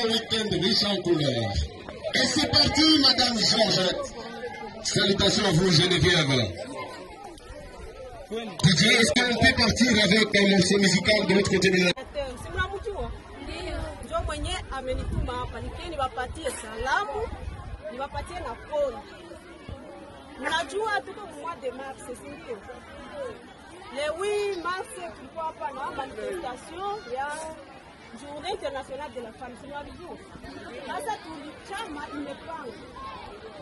Un week-end riche en couleurs. Et c'est parti, Madame Georgette. Salutations à vous, Geneviève. DJ, est-ce qu'on peut partir avec un morceau musical de l'autre côté de la... Si mnamjua? Ndio mwenye amenituma hapa nikie niwapatie salamu, niwapatie na pole. Mnajua tuko mois de mars, si ndio? Le 8 mars tulikuwa hapa na manifestation ya Journée internationale de la femme, si mnajua. Sasa tulichama imepanga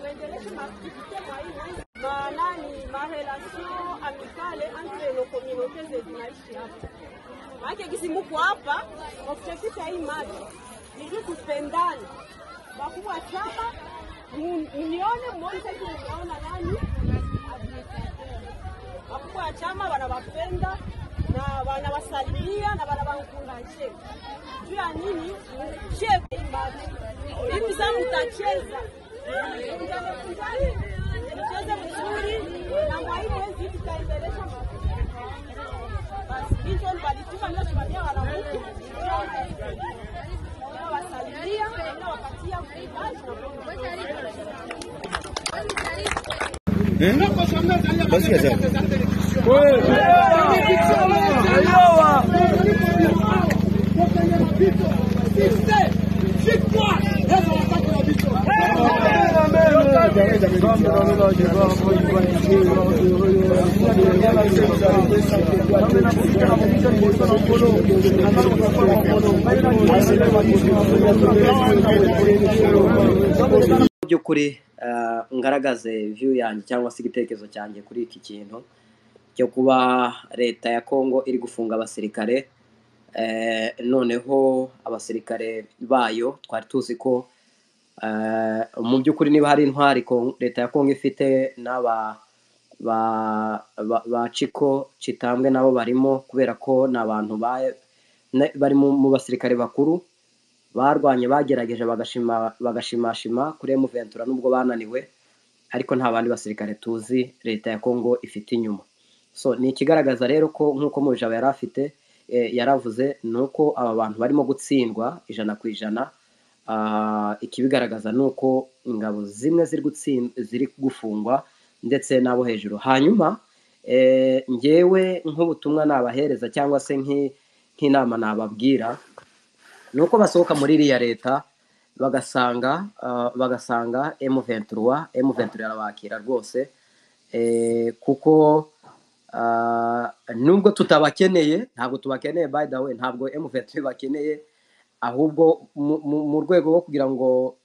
tuendeleshe maaktivite mwa hii mwezi manani ma relation amicale entre nos communautés zetu zinaishi hapa. Maana gisi muko hapa, objectif ya hii match ni juu tupendane. Bakubwa chama mnione muone sasa mnaona nani? Bakubwa chama wanawapenda na wanawasalimia na wanawaencourage. Juu ya nini? Mcheze match. Hivi sasa mtacheza. Mcheze mzuri na mwa hii mwezi tutaendelesha match. Basi hizo ndio mnasimamia wanamke. Wasalimia na wapatia courage na Basi ya sasa. By'ukuri ngaragaze view yanjye cyangwa se igitekerezo cyanjye kuri iki kintu cyo kuba leta ya Kongo iri gufunga abasirikare. Noneho abasirikare bayo twari tuzi ko mu by'ukuri niba hari intwari leta ya Kongo ifite n'aba ba Chiko Chitambwe nabo barimo, kubera ko ni abantu bari mu basirikare bakuru barwanye bagerageje bagashimashima kuri M23 nubwo bananiwe, ariko nta bandi basirikare tuzi leta ya Kongo ifite inyuma. So ni ikigaragaza rero ko nkuko Mujaba yari afite yaravuze nuko aba bantu barimo gutsindwa 100%. Ikibigaragaza nuko ingabo zimwe ziri gufungwa ndetse nabo hejuru. Hanyuma ngewe nk'ubutumwa nabahereza cyangwa se nk'inama nababwira nuko basohoka muri iriya leta bagasanga M23 irabakira rwose, kuko nubwo tutabakeneye, ntabwo tubakeneye, by the way ntabwo M23 bakeneye, ahubwo mu rwego rwo kugira ngo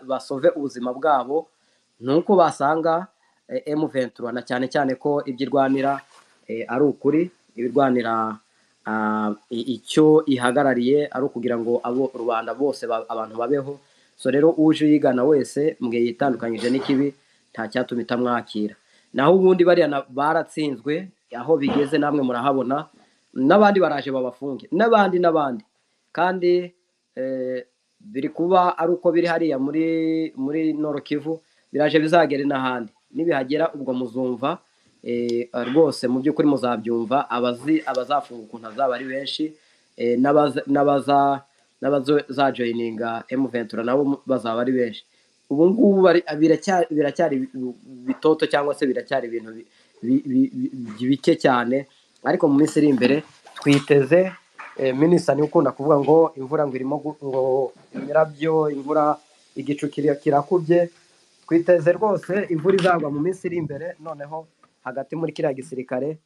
basove ubuzima bwabo nuko basanga M23, na cyane cyane ko ibyirwanira ari ukuri, ibirwanira icyo ihagarariye ari ukugira ngo abo rubanda bose abantu babeho. So rero uje yigana wese mbwe yitandukanyije n'ikibi nta cyatuma itamwakira. Naho ubundi bariya baratsinzwe aho bigeze namwe murahabona, n'abandi baraje babafunge n'abandi n'abandi, kandi biri kuba ari uko biri hariya muri Nord Kivu, biraje bizagere n'ahandi. Nibihagera ubwo muzumva rwose mu by'ukuri muzabyumva, abazafunga ukuntu azaba ari benshi, n'abazajoininga M23 nabo bazaba ari benshi. Ubu ngubu biracyari bitoto cyangwa se biracyari ibintu bike cyane, ariko mu minsi iri imbere twiteze minisitiri ni ukunda kuvuga ngo imvura ngo irimo ngo imirabyo, imvura igicu kirakubye. Twiteze rwose imvura izagwa mu minsi iri imbere, noneho hagati muri kiriya gisirikare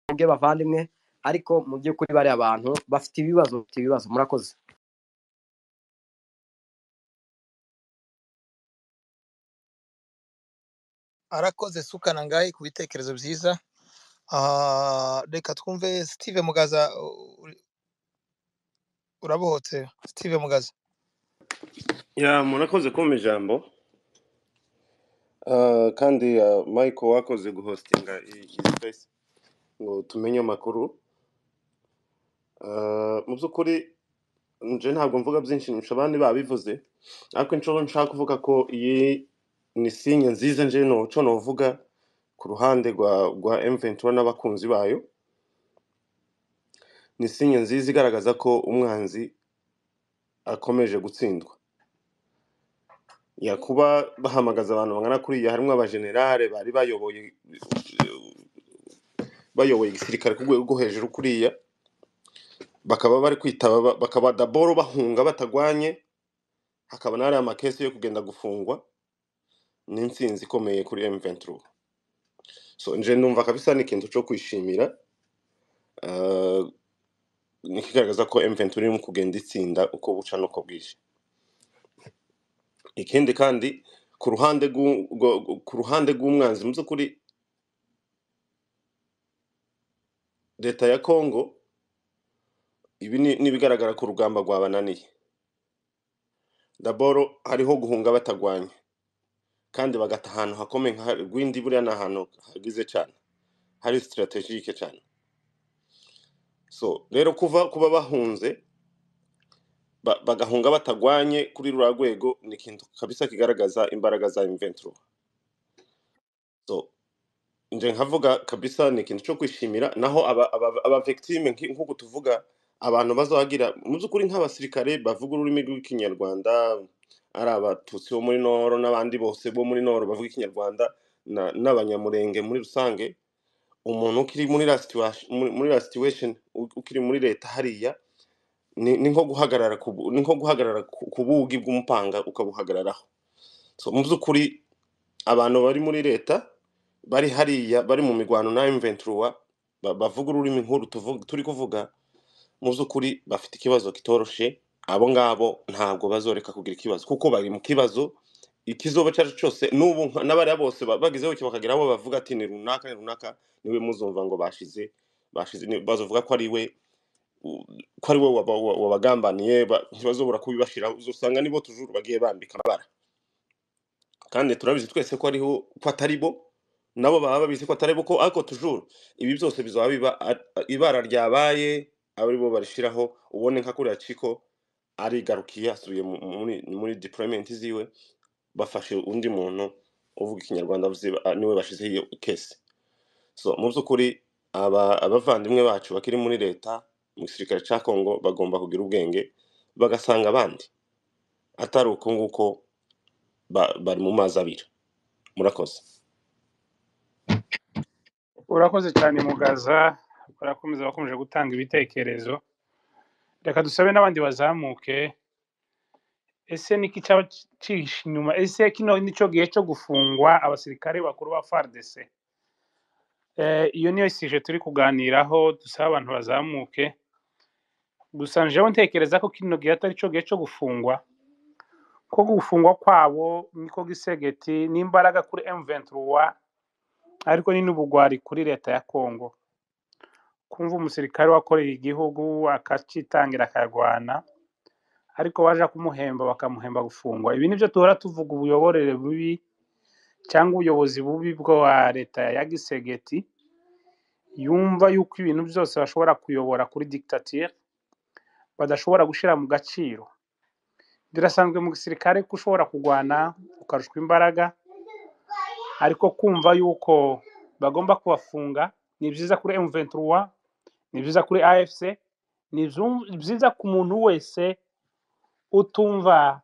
cyangwa bavandimwe, ariko mu by'ukuri bari abantu bafite ibibazo, bafite ibibazo. Murakoze. Arakoze Sukana Ngai ku bitekerezo byiza. Reka twumve Steve Mugaza, Urabohotse Steve Mugaza. Ya, murakoze kumpa ijambo. Kandi Michael wakoze guhostinga iyi space ngo tumenye amakuru. Mu by'ukuri nje ntabwo mvuga byinshi nusha abandi babivuze, ariko inshuro nshaka kuvuga ko iyi ni sinye nziza nje noco novuga ku ruhande rwa M23 n'abakunzi bayo. Ni sinye nziza igaragaza ko umwanzi akomeje gutsindwa. Ya kuba bahamagaza abantu bangana kuriya harimo abajenerale bari bayoboye igisirikare ku rwego rwo hejuru kuriya, bakaba bari kwitaba bakaba daboro bahunga batagwanye, hakaba n'ari amakesi yo kugenda gufungwa. Ni intsinzi ikomeye kuri M23. So nje ndumva kabisa ni ikintu cyo kwishimira, ni ikigaragaza ko M23 irimo kugenda itsinda uko buca n'uko bwije. Ikindi kandi ku ruhande ku ruhande rw'umwanzi, mu by'ukuri leta ya Congo ibi ni ibigaragara ko urugamba rwabananiye. Daboro hariho guhunga batagwanye kandi bagata ahantu hakomeye nka Rwindi, buriya ni ahantu hagize cyane, hari strategique cyane. So rero kuba bahunze bagahunga batagwanye kuri ruriya rwego ni ikintu kabisa kigaragaza imbaraga za M23. So nje nkavuga kabisa ni ikintu cyo kwishimira. Naho aba victime nk'uko tuvuga abantu bazagira mu by'ukuri nk'abasirikare bavuga ururimi rw'Ikinyarwanda, ari abatutsi bo muri Noro n'abandi bose bo muri Noro bavuga Ikinyarwanda n'abanyamurenge muri rusange, umuntu ukiri muri la situation, muri la situation ukiri muri leta hariya ni nko guhagarara ni nko guhagarara ku bugi bw'umupanga ukabuhagararaho. So mu by'ukuri abantu bari muri leta bari hariya bari mu mirwano na M23 bavuga ururimi nkuru turi kuvuga, mu by'ukuri bafite ikibazo kitoroshe. Abo ngabo ntabwo bazoreka kugira ikibazo kuko bari mu kibazo ikizoba cyacu cyose. N'ubu n'abariya bose bagizeho icyo bakagira abo bavuga ati ni runaka ni runaka, niwe muzumva ngo bashize bazovuga ko ari we ko ari we wabagambaniye, ntibazobura kubibashira. Uzosanga nibo tujuru bagiye bambika amabara, kandi turabizi twese ko ariho ko atari bo, nabo baba babizi ko atari bo ko, ariko tujuru ibi byose bizaba biba ibara ryabaye ari bo barishiraho. Ubone nka kuriya Ciko arigarukiye asubiye muri deployment ziwe, bafashe undi muntu uvuga Ikinyarwanda avuze niwe bashizeho iyo case. So mu by'ukuri aba abavandimwe bacu bakiri muri leta mu gisirikare cya Congo bagomba kugira ubwenge bagasanga abandi atari uko nguko bari mu mazi abira. Murakoze. Urakoze cyane Mugaza. Barakomeza bakomeje gutanga ibitekerezo. Reka dusabe n'abandi bazamuke. Ese niki cyaba cyihishe inyuma? Ese kino nico gihe cyo gufungwa abasirikare bakuru ba FARDC? Iyo niyo sujet turi kuganiraho, dusaba abantu bazamuke. Gusa njewe ntekereza ko kino gihe atari cyo gihe cyo gufungwa, ko gufungwa kwabo niko gisegeti n'imbaraga kuri M23, ariko ni n'ubugwari kuri leta ya Congo. Kumva umusirikare wakoreye igihugu akacitangira akarwana, ariko waje kumuhemba bakamuhemba gufungwa, ibi nibyo duhora tuvuga, ubuyoborere bubi cyangwa ubuyobozi bubi bwa leta ya gisegeti yumva yuko ibintu byose bashobora kuyobora kuri dictature, badashobora gushyira mu gaciro. Birasanzwe mu gisirikare ko ushobora kurwana ukarushwa imbaraga, ariko kumva yuko bagomba kubafunga ni byiza kuri M23, ni byiza kuri AFC, ni byiza ku muntu wese utumva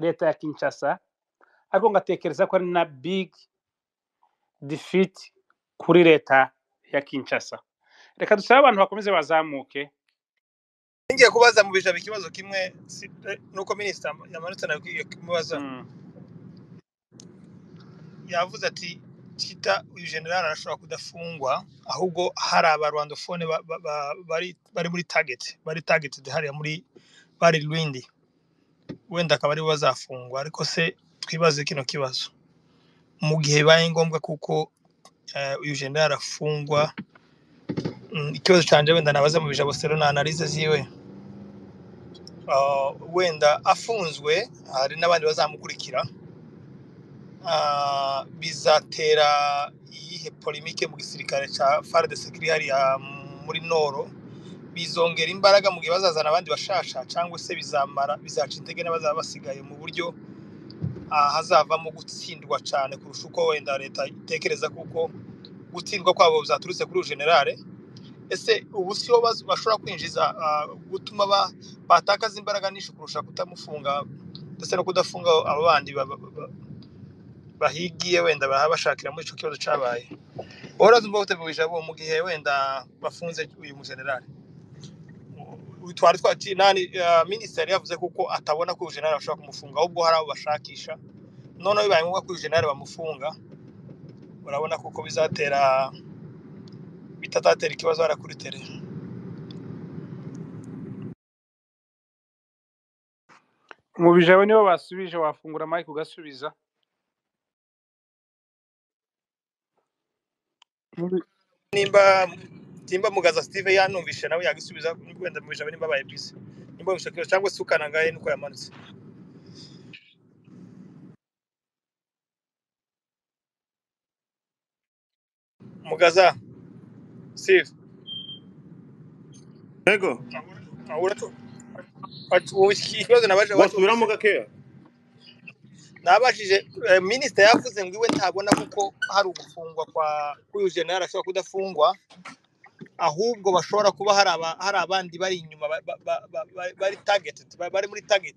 leta ya Kinshasa, ariko ngatekereza ko ari na big defeat kuri leta ya Kinshasa. Reka dusabe abantu bakomeze bazamuke. Ngiye kubaza mu bijabo ikibazo kimwe nuko minisita yamanutse nabwiye kumubaza. Yavuze ati Chita uyu general arashobora kudafungwa, ahubwo hari abarwandophone bari muri target, bari targeted hariya muri bari Rwindi, wenda akaba aribo bazafungwa. Ariko se twibaze kino kibazo, mu gihe bibaye ngombwa kuko uyu general afungwa, ikibazo canje wenda nabaza mu bijabo sero na analyse ziwe. Wenda afunzwe hari n'abandi bazamukurikira. Bizatera iyihe polemike mu gisirikare ca FARDC kiri hariya muri Noro? Bizongera imbaraga mu gihe bazazana abandi bashasha, cyangwa se bizamara bizaca intege n'abazaba basigaye mu buryo hazavamo gutsindwa cyane kurusha uko wenda leta itekereza, kuko gutsindwa kwabo bizaturutse kuri uyu generale. Ese ubu siho bashobora kwinjiza gutuma batakaza imbaraga nyinshi kurusha kutamufunga ndetse no kudafunga abo bandi bahigiye wenda bashakira muri ico kibazo cabaye? Urazumva gute mu ijabo mu gihe wenda bafunze uyu mugenerale? Twari twaci nani, minisitiri yavuze kuko atabona ko uyu generale bashobora kumufunga, ahubwo hari abo bashakisha. Noneho bibaye ngombwa ko uyu generale bamufunga, urabona kuko bizatera bitazatera ikibazo hariya kuri tere. Mu bijabo nibo basubije, wafungura mike ugasubiza. Nimba Mugaza Steve yanumvishe nawe yagisubiza, wenda mu bijabo nimba abaye busy, nimba yumvishe ikibazo, cyangwa se ukanangaye nuko yamanutse. Mugaza Steve, Yego, ikibazo nabaje wasubiramo wacyumvise? Gakeya. Nabajije minisitiri yavuze ngo iwe ntabona kuko hari ugufungwa kwa k'uyu generale ashobora kudafungwa, ahubwo bashobora kuba hari abandi bari inyuma bari targeted, bari muri target,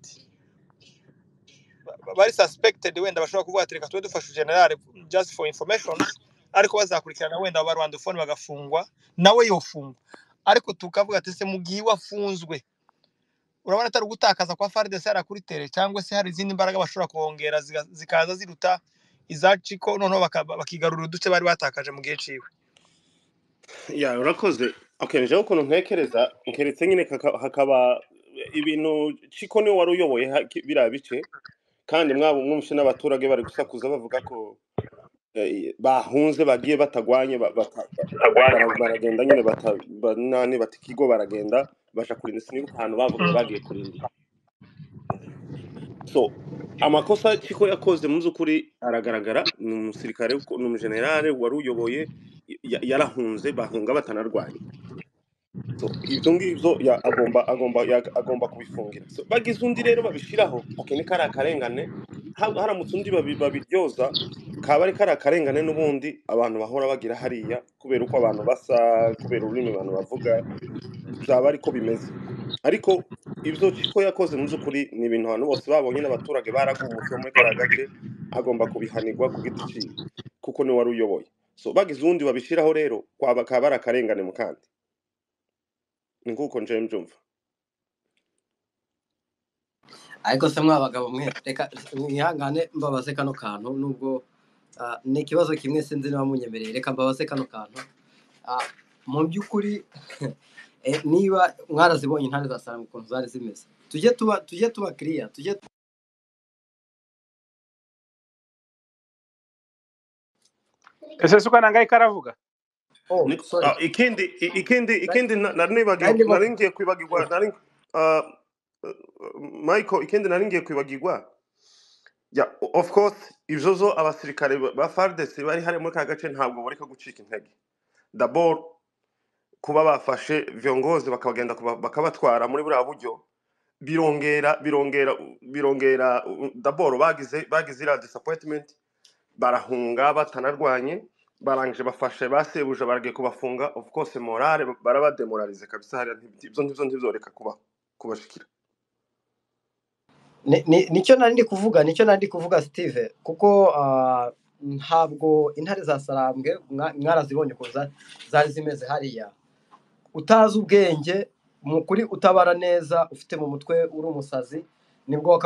bari suspected, wenda bashobora kuvuga ati reka tube dufashe generale just for information, ariko bazakurikirana wenda aba rwandophone bagafungwa, nawe yofungwa. Ariko tukavuga ati se mu gihe iwe afunzwe, urabona atari ugutakaza kwa FARDC hariya kuri tere, cyangwa se hari izindi mbaraga bashobora kongera zikaza ziruta iza Chiko, noneho bakigarurira uduce bari batakaje mu gihe ciwe? Ya, urakoze. Okay, njewe ukuntu ntekereza, nkeretse nyine hakaba ibintu Chiko niwe wari uyoboye biriya bice, kandi mwabo mwumvishe n'abaturage bari gusakuza bavuga ko bahunze bagiye batagwanye, baragenda nyine nani bata ikigo baragenda baja kurinda, sinibuka ahantu bavuga bagiye kurinda. So amakosa Chiko yakoze mu by'ukuri aragaragara, ni umusirikare, ni umujenerale wari uyoboye, yarahunze bahunga batanarwanye. So ibyo ngibyo agomba kubifungira. So bagize undi rero babishiraho, okay, ni kari akarengane. Haramutse undi babiryoza, kaba ari kari akarengane n'ubundi abantu bahora bagira hariya, kubera uko abantu basa, kubera ururimi abantu bavuga, byaba ariko bimeze. Ariko ibyo Chiko yakoze mu by'ukuri ni ibintu abantu bose babonye, n'abaturage baragumutse muri kariya gace, agomba kubihanirwa ku giti ciwe kuko niwe wari uyoboye. So bagize uwundi babishiraho rero, kwaba kaba ari akarengane mu kandi. Ni nk'uko nje mbyumva. Ariko se mwa bagabo mwe, reka mwihangane mbabaze kano kantu, nubwo ni ikibazo kimwe sinzi niba munyemereye, reka mbabaze kano kantu. Mu by'ukuri niba mwarazibonye intare za Saranga ukuntu zari zimeze, tujye tuba clear, tujye Ese suka nangaye karavuga? Oh, sorry. Ikindi nari nibagiwe, Nari ndimo nari ngiye kwibagirwa, nari Michael, ikindi nari ngiye kwibagirwa. Ya, of course ivyo zo abasirikare ba FARDC bari hari muri ka gace ntabwo bareka gucika intege. D'abord kuba bafashe viongozi bakabagenda bakabatwara muri buriya buryo, birongera d'abord bagize iriya disappointment, barahunga batanarwanye, barangije bafashe basebuja baragiye kubafunga, of course morale barabademoralize kabisa hariya, ibyo ngibyo ntibyoreka kubashikira. Nicyo nari ndi kuvuga, nicyo nari ndi kuvuga Steve, kuko ntabwo intare za Sarambwe mwarazibonye ukuntu zari zimeze hariya. Utazi ubwenge mu kuri, utabara neza, ufite mu mutwe uri umusazi, nibwo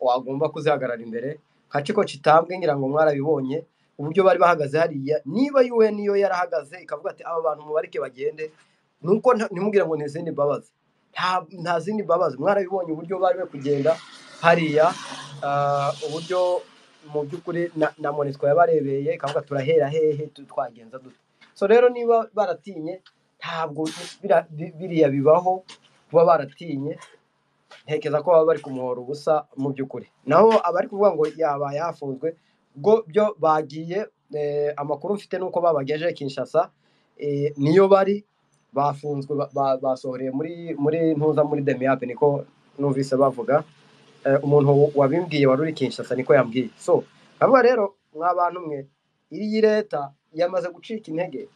wagomba kuzihagarara imbere. Nka Chiko Chitambwe ngira ngo mwarabibonye uburyo bari bahagaze hariya. Niba UN yo yarahagaze ikavuga ati aba bantu mubareke bagende, nuko ntimubwire ngo ni izindi mbabazi, nta zindi mbabazi. Mwarabibonye uburyo bari bari kugenda hariya, uburyo mu by'ukuri na MONUSCO yabarebeye ikavuga turahera hehe, twagenza dute. So rero niba baratinye, ntabwo biriya bibaho kuba baratinye. Ntekereza ko baba bari kumuhora ubusa mu by'ukuri. Naho abari kuvuga ngo yaba yafunzwe, bwo byo bagiye, amakuru mfite nuko babagejeje Kinshasa, niyo bari bafunzwe, basohoreye muri ntuza muri Demiap, niko numvise bavuga. Umuntu wabimbwiye wari uri Kinshasa niko yambwiye. So ndavuga rero, mwa bantu mwe, iyi leta yamaze gucika intege,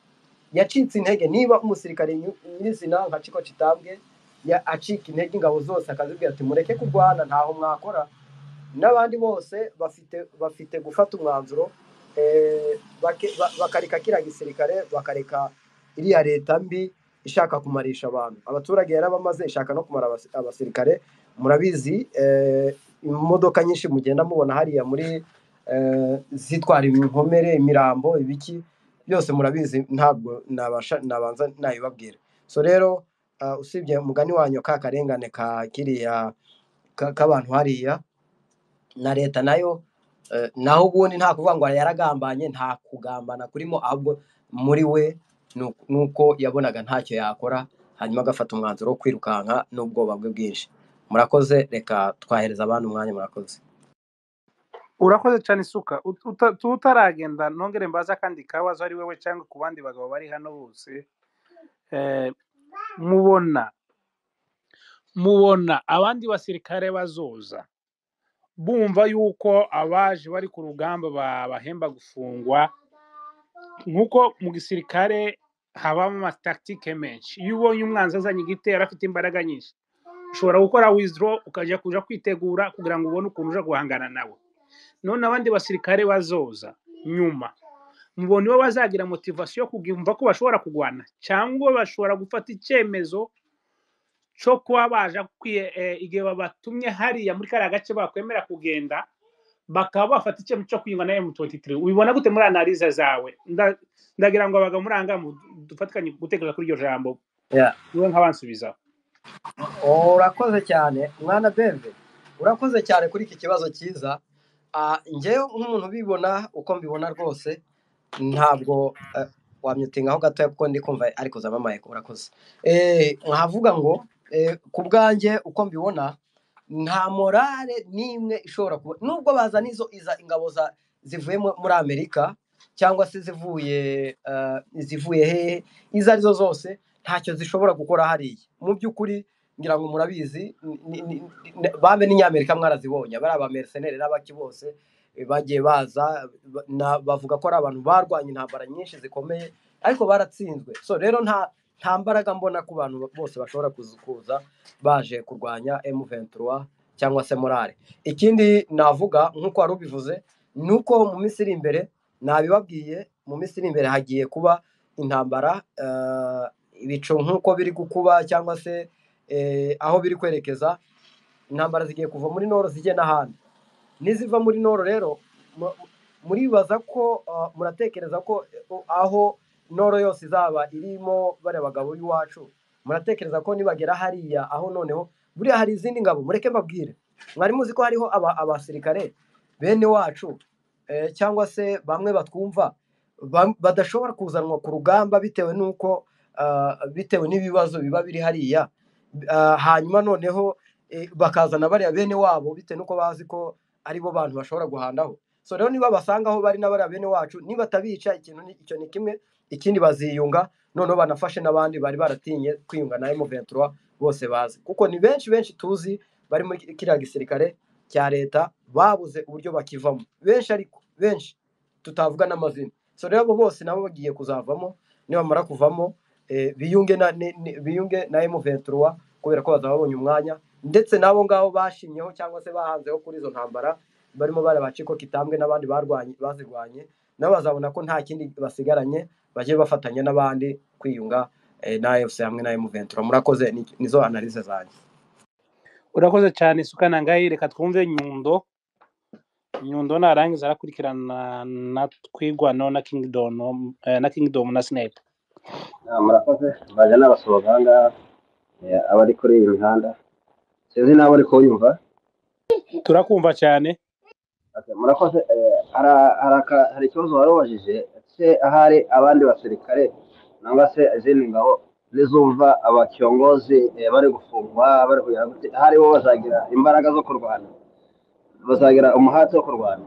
yacitse intege. Niba umusirikare nyirizina nka Chiko Chitambwe acika intege ingabo zose akazibwira ati mureke kurwana, ntaho mwakora, n'abandi bose bafite gufata umwanzuro, bakareka kiriya gisirikare, bakareka iriya leta mbi ishaka kumarisha abantu. Abaturage yarabamaze, ishaka no kumara abasirikare. Murabizi, imodoka nyinshi mugenda mubona hariya muri zitwara inkomere, imirambo, ibiki byose murabizi, ntabwo nabasha nabanza nabibabwira. So rero usibye umugani wanyu ka karengane ka kiriya k'abantu hariya na leta nayo, naho ubundi nta kuvuga ngo yaragambanye, nta kugambana kurimo, ahubwo muri we nuko yabonaga ntacyo yakora, hanyuma agafata umwanzuro wo kwirukanka n'ubwoba bwe bwinshi. Murakoze, reka twahereza abandi umwanya. Murakoze. Urakoze cyane Isuka. Tutaragenda nongere mbaza akandi kabazo, ari wowe cyangwa ku bandi bagabo bari hano bose. Mubona abandi basirikare bazoza bumva yuko abaje bari ku rugamba babahemba gufungwa, nk'uko mu gisirikare habamo amataktike menshi. Iyo ubonye umwanzi azanye igitero afite imbaraga nyinshi, ushobora gukora withdraw, ukajya kuja kwitegura kugira ngo ubone ukuntu uja guhangana nawe. None abandi basirikare bazoza nyuma, mubona ibo bazagira motivation yo kumva ko bashobora kurwana, cyangwa bashobora gufata icyemezo cyo kuba baja igihe babatumye hariya muri kariya gace bakwemera kugenda, bakaba bafata icyemezo cyo kwiyunga na M23? Ubibona gute muri analyse zawe? Ndagira ngo abagabo muri aha dufatikanye gutekereza kuri iryo jambo. Yeah. Niwe nkabansubiza. Urakoze cyane mwana Beve, urakoze cyane kuri iki kibazo cyiza. Njyewe nk'umuntu ubibona uko mbibona rwose, ntabwo wamyutingaho gatoya kuko ndi kumva ari kuzamo amayeko. Urakoze. Nkavuga ngo ku bwanjye uko mbibona, nta morale n'imwe ishobora kuba, nubwo bazana izo iza ingabo zivuye muri Amerika cyangwa se zivuye hehe, izo arizo zose, ntacyo zishobora gukora hariya. Mu by'ukuri ngira ngo murabizi, bambe n'inyamerika mwarazibonye, bari aba mercenaires n'abaki bose, bagiye baza bavuga ko ari abantu barwanye intambara nyinshi zikomeye, ariko baratsinzwe. So rero nta mbaraga mbona ku bantu bose bashobora kuza baje kurwanya M23 cyangwa se morale. Ikindi navuga nk'uko wari ubivuze, ni uko mu minsi iri imbere, nabibabwiye, mu minsi iri imbere hagiye kuba intambara, ibicu nk'uko biri gukuba cyangwa se aho biri kwerekeza, intambara zigiye kuva muri nord zijye n'ahandi. Niziva muri nord rero, muribaza ko muratekereza ko aho nord yose izaba irimo bariya bagabo b'iwacu, muratekereza ko nibagera hariya aho noneho buriya hari izindi ngabo? Mureke mbabwire, mwari muzi ko hariho abasirikare bene wacu, cyangwa se bamwe batwumva badashobora kuzanwa ku rugamba bitewe n'uko bitewe n'ibibazo biba biri hariya, hanyuma noneho bakazana bariya bene wabo bitewe n'uko bazi ko aribo bantu bashobora guhandaho. So rero niba basanga aho bari n'abariya bene wacu, nibatabica ikintu icyo ni kimwe, ikindi baziyunga, noneho banafashe n'abandi bari baratinye kwiyunga na M23 bose bazi, kuko ni benshi benshi tuzi bari muri kiriya gisirikare cya leta babuze uburyo bakivamo, benshi ariko benshi tutavuga n'amazina. So rero abo bose nabo bagiye kuzavamo, nibamara kuvamo biyunge na M23 kubera ko bazaba babonye umwanya, ndetse n'abo ngabo bashimyeho cyangwa se bahanzeho kuri izo ntambara barimo bari abaciko kitambwe n'abandi barwanye bazirwanye, nabo bazabona ko nta kindi basigaranye, bagiye bafatanya n'abandi kwiyunga na AFC hamwe na M23. Murakoze, nizo analyse zanjye. Urakoze cyane Sukana Ngayi. Reka twumve Nyundo. Nyundo narangiza arakurikirana na Twigwano na Kingdom, na Kingdom na Snap. Murakoze, baje n'abasohoka aha ngaha, abari kuri iyi mihanda sinzi n'abo ari kunyumva. Turakumva cyane. Okay, murakoze. Hari ikibazo wari ubajije, se ahari abandi basirikare nangwa se izindi ngabo nizumva abakiyongozi bari gufungwa bari kugira gute, ahari bo bazagira imbaraga zo kurwana, bazagira umuhate wo kurwana.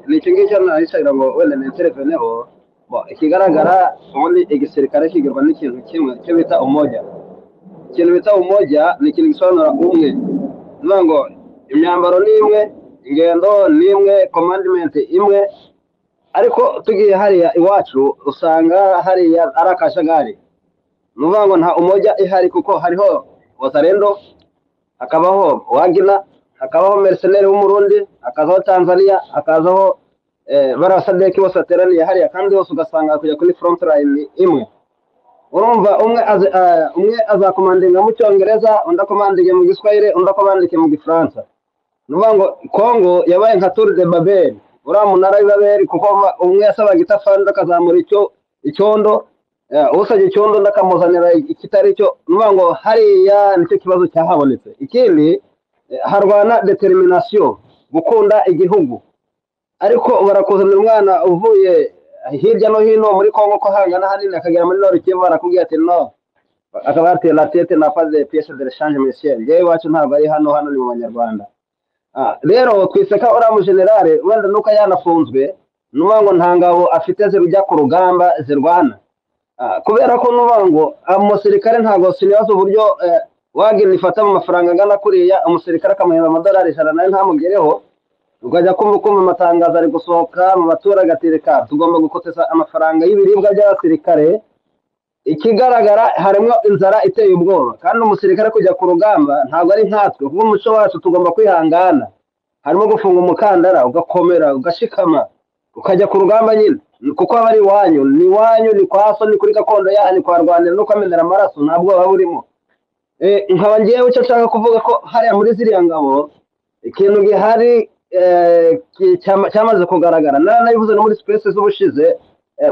Ni icyo ngicyo nahishagira ngo wenda nitereveneho. Bo, ikigaragara ubundi igisirikare kigirwa n'ikintu kimwe cyo bita umoja. Ikintu bita umoja ni ikintu gisobanura umwe, ni ukuvuga ngo imyambaro ni imwe, ingendo ni imwe, commandment imwe. Ariko tugiye hariya iwacu usanga hariya ari akajagari, ni ukuvuga ngo nta umoja ihari, kuko hariho wazalendo, hakabaho wagina, hakabaho mercenaire w'Umurundi, hakazaho Tanzania, hakazaho bariya SADC bose bateraniye hariya, kandi bose ugasanga kujya kuri front line imwe. Urumva umwe azakomandinga mu Cyongereza, undi akomandinge mu Giswahili, undi akomandike mu Gifaransa. Ni ukuvuga ngo Congo yabaye nka Tour de Babel, uriya munara w'i Babeli, kuko umwe yasabaga itafari undi akazamura icyo icyondo, usabye icyondo undi akamuzanira ikitari cyo. Ni ukuvuga ngo hariya nicyo kibazo cyahabonetse. Ikindi harwana determination, gukunda igihugu, ariko barakuzanira umwana uvuye hirya no hino muri Congo ko hangana hanini, akagera muri Nord Kivu barakubwira ati no, akaba yateye la tête na pas de pièce de rechange monsieur, njyewe iwacu ntabwo ari hano, hano ni mu Banyarwanda. Rero twiseka uriya mujenerale wenda nuko yanafunzwe, ni ukuvuga ngo nta ngabo afite zijya ku rugamba zirwana. Kubera ko nuvuga ngo umusirikare ntabwo sinibaza uburyo wagena ifata mu mafaranga angana kuriya, umusirikare akamuhemba amadolari 100 nayo ntamugereho, ukajya kumva amatangazo ari gusohoka mu baturage ati reka tugomba gukoteza amafaranga y'ibiribwa by'abasirikare. Ikigaragara harimo inzara iteye ubwoba, kandi umusirikare kujya ku rugamba ntabwo ari nkatwe, kuko umuco wacu tugomba kwihangana, harimo gufunga umukandara ugakomera ugashikama ukajya ku rugamba nyine, kuko aba ari iwanyu, ni iwanyu, ni kwa so, ni kuri gakondo yanyu, kwa rwanira no kwamenera amaraso, nta bwoba burimo. Nkaba ngewe icyo nshaka kuvuga ko hariya muri ziriya ngabo ikintu gihari cyamaze kugaragara, narabivuze no muri space z'ubushize.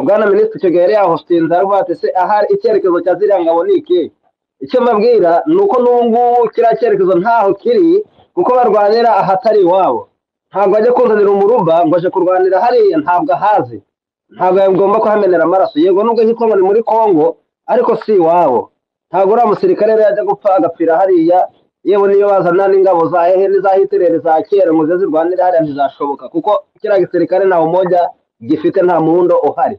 Bwana minisitiri icyo gihe yari yahostinze aravuga ati se ahari icyerekezo cya ziriya ngabo ni iki? Icyo mbabwira ni uko n'ubu ngubu kiriya cyerekezo ntaho kiri, kuko barwanira ahatari iwabo. Ntabwo ajya kuzanira umuruba ngo aje kurwanira hariya, ntabwo ahazi, ntabwo agomba kuhamenera amaraso. Yego nubwo hitwa ngo ni muri Congo, ariko si iwabo. Ntabwo uriya musirikare rero yajya gupfa agapfira hariya, yewe niyo bazana n'ingabo za hehe n'iza Hitler za kera ngo zize zirwanire hariya ntizashoboka, kuko kiriya gisirikare nta umoja gifite, nta murundo uhari.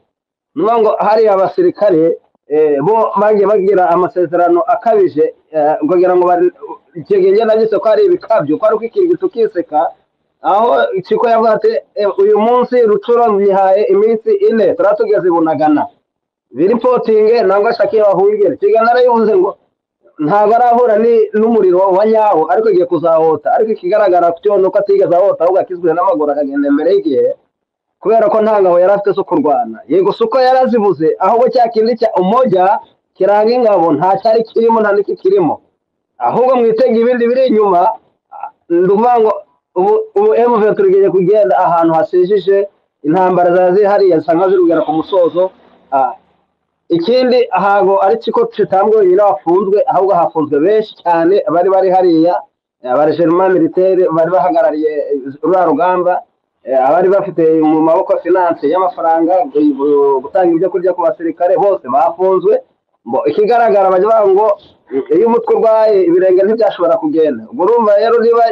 Ni ukuvuga ngo hariya abasirikare bo bagiye bagira amasezerano akabije, kugira ngo icyo gihe njye nabyise ko ari ibikabyo, ko ari ukwikirigita ukiseka, aho Chiko yavuga ati uyu munsi Rucuro nyihaye iminsi 4 turatugeze i Bunagana, biripotinge nangwa ashake bahungire. Kigali narayivuze ngo ntabwo arahura n'umuriro wa nyawo, ariko igiye kuzahota. Ariko ikigaragara cyo nuko atigeze ahota, ahubwo akizwe n'amaguru akagenda imbere y'igihe, kubera ko nta ngabo yari afite zo kurwana. Yego si uko yarazibuze, ahubwo cya kindi cya umoja kiranga ingabo nta cyari kirimo, nta n'iki kirimo, ahubwo mwitege ibindi biri inyuma. Ni ukuvuga ngo ubu M23 igiye kugenda ahantu hasijije, intambara zari ziri hariya zisa nkaho ziri kugera ku musozo. Ikindi ntabwo ari Chiko Chitambwe wenyine wafunzwe, ahubwo hafunzwe benshi cyane bari bari hariya, abarejema militaire bari bahagarariye ruriya rugamba, abari bafite mu maboko finance y'amafaranga, gutanga ibyo kurya ku basirikare, bose bafunzwe. Ikigaragara bajya bavuga ngo iyo umutwe urwaye ibirenge ntibyashobora kugenda. Ubwo urumva rero niba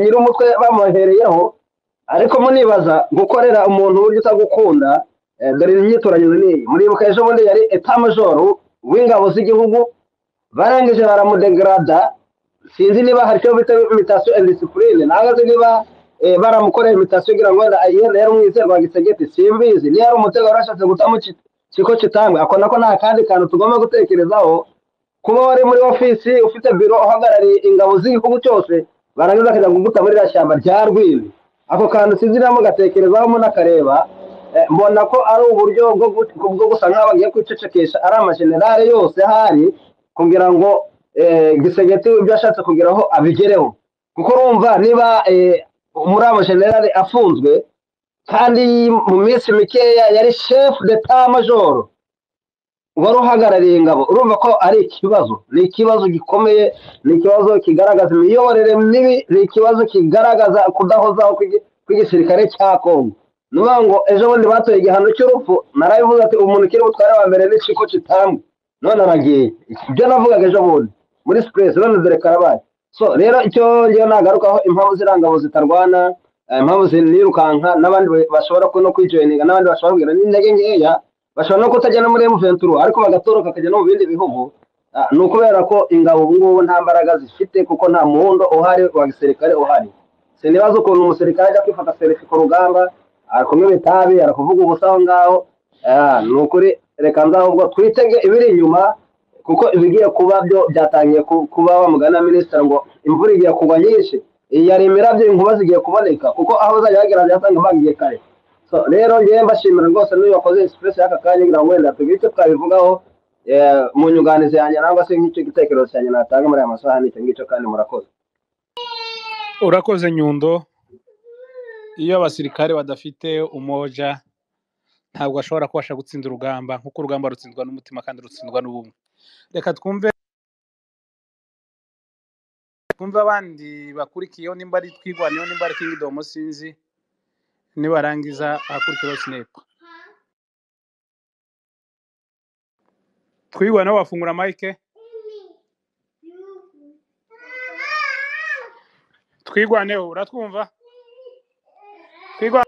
nyiri umutwe bamuhereyeho, ariko munibaza gukorera umuntu uburyo utagukunda. Dore imyitoranyirize ni iyi. Muribuka ejo bundi yari etat major w'ingabo z'igihugu, barangije baramudegrada, sinzi niba hari icyo bita imitation indiscipline, ntabwo nzi niba baramukoreye imitation kugira ngo wenda yenda yari umwizerwa wa Gisegeti, simbizi niba ari umutego warashatse gutamo Chiko Chitambwe. Ako nako nta kandi kantu tugomba gutekerezaho, kuba wari muri ofisi ufite biro uhagarariye ingabo z'igihugu cyose, barangiza akajya kuguta muri iriya shyamba rya Rwindi. Ako kantu sinzi niba mugatekerezaho munakareba. Mbona ko ari uburyo bwo gusa nk'aho bagiye kwicecekesha ari amajenerale yose ahari, kugira ngo Gisegeti ibyo ashatse kugeraho abigereho. Kuko urumva niba muri abo generale afunzwe, kandi mu minsi mikeya yari chef d'état major wari uhagarariye ingabo, urumva ko ari ikibazo, ni ikibazo gikomeye, ni ikibazo kigaragaza imiyoborere mibi, ni ikibazo kigaragaza kudahozaho kw'igisirikare cya Congo. Ni ukuvuga ngo ejo bundi batoye igihano cy'urupfu, narabivuze ati umuntu ukiri butware wa mbere ni Chiko Chitambwe. None aragiye, ibyo navugaga ejo bundi muri space, none dore karabaye. So rero icyo ngewe nagarukaho, impamvu ziriya ngabo zitarwana, impamvu zinirukanka, n'abandi bashobora no kwijoyininga, n'abandi bashobora kugira n'intege nkeya, bashobora no kutajya no muri M23 ariko bagatoroka bakajya no mu bindi bihugu, ni ukubera ko ingabo ubu ngubu nta mbaraga zifite, kuko nta muhundo uhari wa gisirikare uhari. Sinibaza ukuntu umusirikare ajya kwifata selfie ku rugamba, arakunywa itabi, arakuvuga ubusa aho ngaho. Ni ukuri reka nze ahubwo twitege ibiri inyuma, kuko ibigiye kuba byo byatangiye kuba. Wa mugani wa minisitiri ngo imvura igiye kugwa nyinshi, iyi yari imirabyo, inkuba zigiye kuboneka, kuko aho bazajya bagera byasanga bagiye kare. So rero ngewe mbashimira rwose n'uyu wakoze space y'aka kanya, kugira ngo wenda tugire icyo twabivugaho, mu nyunganizi yanjye nangwa se nk'icyo gitekerezo cyanjye natanga muri aya masaha ni icyo ngicyo, kandi murakoze. Urakoze Nyundo. Iyo abasirikare badafite umoja ntabwo bashobora kubasha gutsinda urugamba, nk'uko urugamba rutsindwa n'umutima kandi rutsindwa n'ubumwe. Reka twumve abandi bakurikiyeho, nimba ari Twigwaneho, nimba ari Kingdom, sinzi. Nibarangiza ahakurikiyeho Sinepa. Twigwaneho, wafungura mike. Twigwaneho, uratwumva? Twigwa